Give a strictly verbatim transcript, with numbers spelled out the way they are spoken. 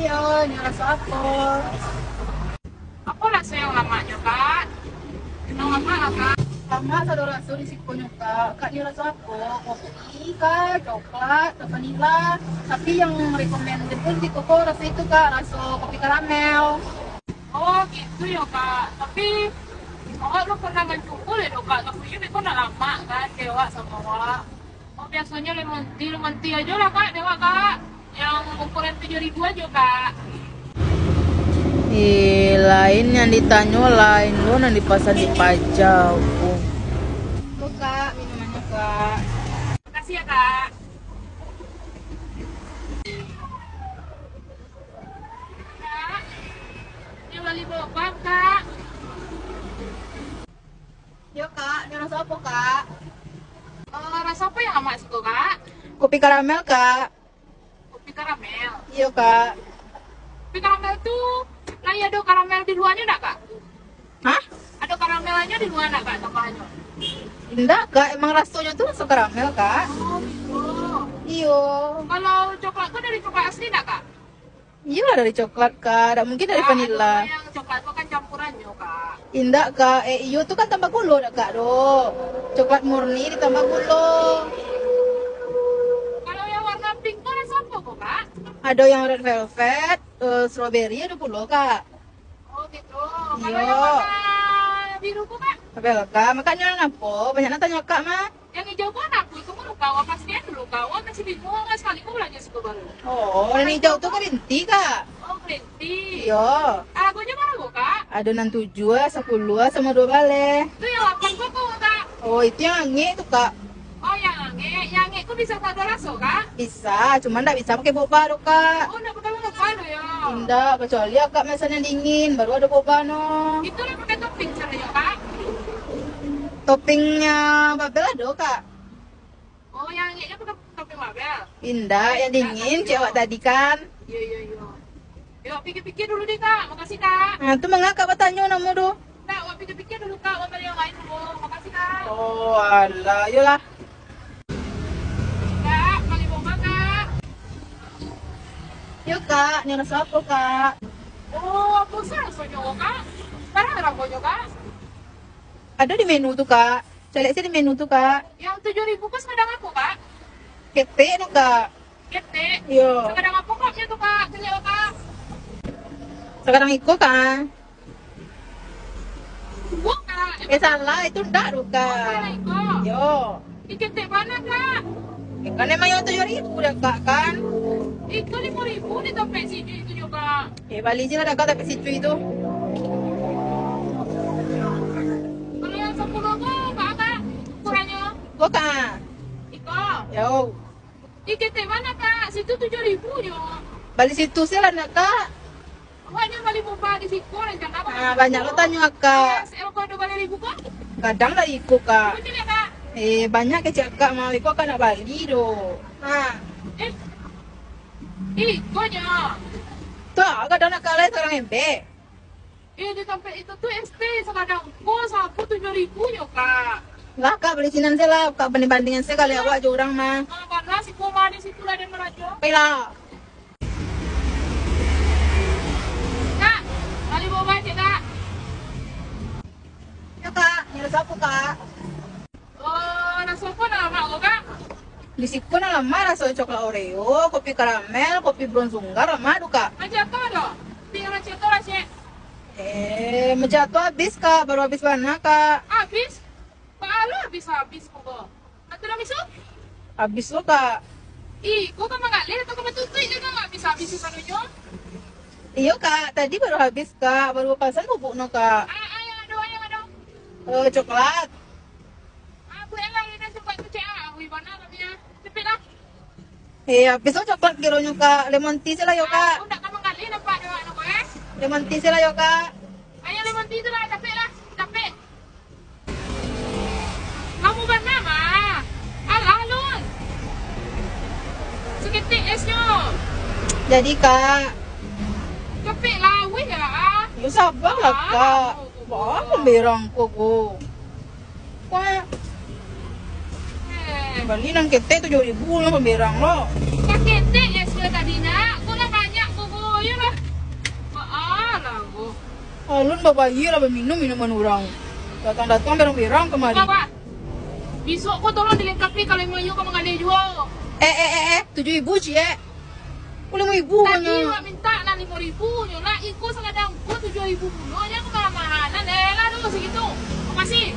Yo, nio raso apo? Apo raso nan lamaknyo, Kak? Nan lamak lah, Kak. Lamak sado raso di sikonyo, Kak. Kak nio raso apo? Kopi kah, coklat, atau vanila? Tapi nan rekomend tu di toko raso itu, Kak, raso kopi karamel. Oh, gitu yo, Kak. Tapi awak belum pernah mancubo lai doh, Kak. Takuiknyo beko nak lamak kan, dek awak samo awak. Oh, biasonyo lemon tea, lemon tea ajo lah, Kak, dek awak, Kak. Nan ukuran tujuh ribu ajo, Kak. Eh, lain nan ditanyo, lain lo nan dipasan di paja, ampun. Tuh, Kak, minumannyo, Kak. Makasih ya, Kak. Kak, nio bali boba, Kak. Yo, Kak. Nio raso apo, Kak? Eh, raso apo nan lamak siko, Kak? Kopi karamel, Kak. Kopi karamel? Iyo, Kak. Kopi karamel tu, lai ado karamel di luanyo ndak, Kak? Hah? Ado karamelnyo di lua ndak, Kak, tambahannyo? Indak, Kak. Emang rasonyo tu raso karamel, Kak. Oh, gitu. Iyo. Kalau coklat tu dari coklat asli ndak, Kak? Iyolah, dari coklat, Kak. Ndak mungkin dari vanila. Kak, ado nan coklat tu kan campurannyo, Kak. Indak, Kak. Eh, iyo tu kan tambah gulo dak, Kak, doh. Coklat murni ditambah gulo. Kalau nan warna pink tu raso apo ko, Kak? Ado nan red velvet, eh, strawberry ado pulo, Kak. Oh, gitu. Iyo. Kalau nan warna biru ko, Kak? Abel, Kak. Makannyo nan apo? Banyak nan tanyo Kak mah. Nan ijau tu anak aku, itu mah luka awak pastian dulu, Kak. Awak masih bingung, awak sakali ko balanja siko baru. Oh, nan ijau tu green tea, Kak. Oh, green tea. Iyo. Aragonyo bara ko, Kak? Ado nan tujuah, sapuluah, samo duo baleh. Tu nan lapan ko apo, Kak? Oh, itu nan angek tu, Kak. Oh, nan angek. Nan angek tu bisa sado raso, Kak? Bisa, cuma ndak bisa pakai boba tu, Kak. Oh, ndak pakai boba tu, yo? Indak, kecuali Akak masan nan dingin, baru ado boba no. Itu lah pakai topping caronyo, Kak? Toppingnyo babel ado, Kak. Oh, nan angeknyo pakai topping babel? Indak, nan dingin, cek awak tadi kan. Iyo, iyo, iyo. Yo, pikir-pikir dulu deh, Kak. Makasih, Kak. Ah, tu manga Akak batanyo namo tu? Kak, awak pikir-pikir dulu, Kak. Awak bali nan lain dulu. Makasih, Kak. Oh, alah. Yolah. Kak, bali boba, Kak. Yo, Kak. Nio raso apo, Kak? Oh, apo sa rasonyo, Kak? Bara aragonyo, Kak? Ado di menu tu, Kak. Caliak se di menu tu, Kak. Nan tujuah ribu ko sagadang apo, Kak? Ketek no, Kak. Ketek? Iyo. Sagadang apo cupnyo tu, Kak? Caliak, Kak. Sagadang iko, Kak. Duo, Kak. Eh, salah, itu ndak tu, Kak. Oh, salah iko. Iyo. Ih, ketek bana, Kak. Eh, kan emang nan tujuah ribu dah, Kak, kan? Iko limo ribu di tampek siko tu juo, Kak. Eh, bali se lah dak, Kak, tampek siko tu. Kalau nan sapuluah ko bara, Kak, ukurannyo? Ko, Kak. Iko. Yo. Ih, ketek bana, Kak. Siko tujuah ribu nyo. Bali siko se lah ndak, Kak? Awak nyo bali boba di siko, rancana apo? Ah, banyak lo tanyo Akak. S L ko ado baleh ribu ko? Gadang lah iko, Kak. Iko caliak, Kak. Eh, banyak kecek Akak mah, iko Akak ndak bali doh. Ha. Eh. Ih, iko nyo. Tu, gadang nak kalai sakarang embek. Eh, di tampek itu tu S T sagadang ko sabu tujuah ribu nyo, Kak. Lah, Kak, bali sinan se lah, Kak, banding-bandingan se kali awak jo urang mah. Ah, bana siko mah di situ lah den marajo. Oke lah. Kak, bali boba ciek, Kak. Yo, Kak. Nio raso apo, Kak? Oh, raso apo nan lamak ko, Kak? Di siko nan lamak raso coklat Oreo, kopi karamel, kopi brown sugar, lamak tu, Kak. Macam apo tu? Pink macam tu lah, ciek. Eh, macam tu habis, Kak. Baru habis bana, Kak. Habis? Baa lo habis-habis ko. Nan tiramisu? Habis lo, Kak. Ih, ko ka manggaleh atau ka batutuik jo, Kak? Habis-habis sabananyo. Iyo, Kak. Tadi baru habis, Kak. Baru pasan bubuk no, Kak. Ah, ah, nan ado, nan ado. Eh, coklat. Ah, buek lah, nan coklat tu, ciek, ah. Wih, bana tapi, ah. Capek lah. Eh, habis lo coklat kironyo, Kak. Lemon tea se lah yo, Kak. Aku ndak ka manggaleh nampak dek awak ko, eh. Lemon tea se lah yo, Kak. Ayo, lemon tea tu lah, capek lah, capek. Lamo bana mah. Alah, alun. Saketek esnyo. Jadi, Kak. Capek lah, weh, ah. Yo, saba lah, Kak. Baa pamberang ko, ko. Wah. Eh. Bali nan ketek tujuah ribu lo pamberang lo. Saketek esnyo tadi, nak. Ko lah banyak, ko, ko. Yo, Alun babayia lah baminum minuman urang. Datang-datang berang-berang kamari. Bisuak ko tolong dilengkapi kalau inyo ka manggaleh juo. Eh, eh, eh, eh, tujuah ribu ciek. Ko limo ribu. Tadi awak mintak nan limo ribu nyo lah, iko sagadang ko tujuah ribu pulo, jan ka mahal-mahalan, eh, lah dulu sagitu. Makasih.